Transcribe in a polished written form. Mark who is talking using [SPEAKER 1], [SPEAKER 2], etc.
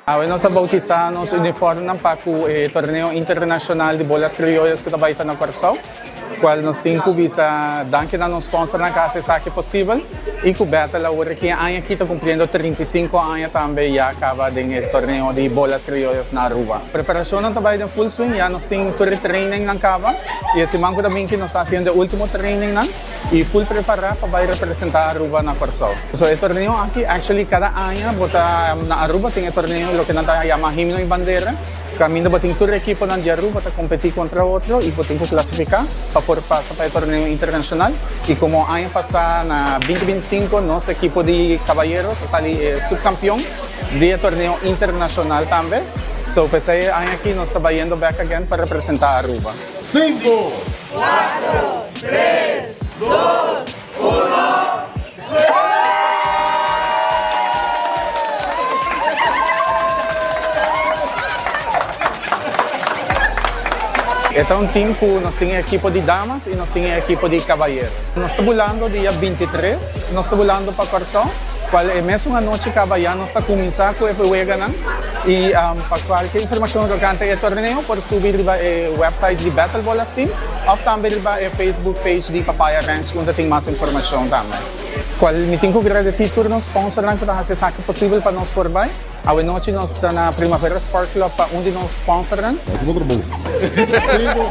[SPEAKER 1] Awe nos a bautisa nos uniformnan pa cu e torneo internacional di bolas criollas cu ta bay ta na Corsou, cual nos tin cu bisa danki na nos sponsornan cu a haci esaki posibel y cu Bethel awor aki e aña aki ta cumpliendo 35 aña tambe ya caba den e torneo di bolas criollas na Aruba. Preparacionnan ta bay den full swing, ya nos tin tur e trainingnan caba y e siman cu ta binki nos ta haciendo e ultimo trainingnan. Y full prepara pa bay representa Aruba na Corsou. So e torneo aki actually cada aña bo ta na Aruba tin e torneo loke nan ta yama Himno y Bandera caminda bo tin tur ekiponan di Aruba ta competi contra otro y bo tin cu clasifica pa por pasa pa e torneo internacional y como aña pasa na 2025 nos ekipo di Caballeros a sali e subcampeon di e torneo internacional tambe so pesey e aña aki nos ta bayendo back again pa representa Aruba.
[SPEAKER 2] Sinku. Kuatro, tres, dos, uno,
[SPEAKER 1] E ta un team ku nos tin e ekipo di damas i nos tin e ekipo di kabayeros. Nos ta bulando dia bintitres, nos ta bulando pa Kòrsou, kual e mesun anochi kaba ya nos ta kuminsá ku e weganan i pa kualke informashon tokante e torneo por subi riba e website di Battle Bolas Team òf tambe riba e Facebook page di Papaya Ranch unda tin mas informashon tambe. Kual mi tin ku gradesí tur nos sponsornan ku ta hasi esaki posibel pa nos por bai. Awe nochi nos ta na Primavera Sport Club pa un di nos sponsornan.
[SPEAKER 2] Hasi bo trabou. Sigo.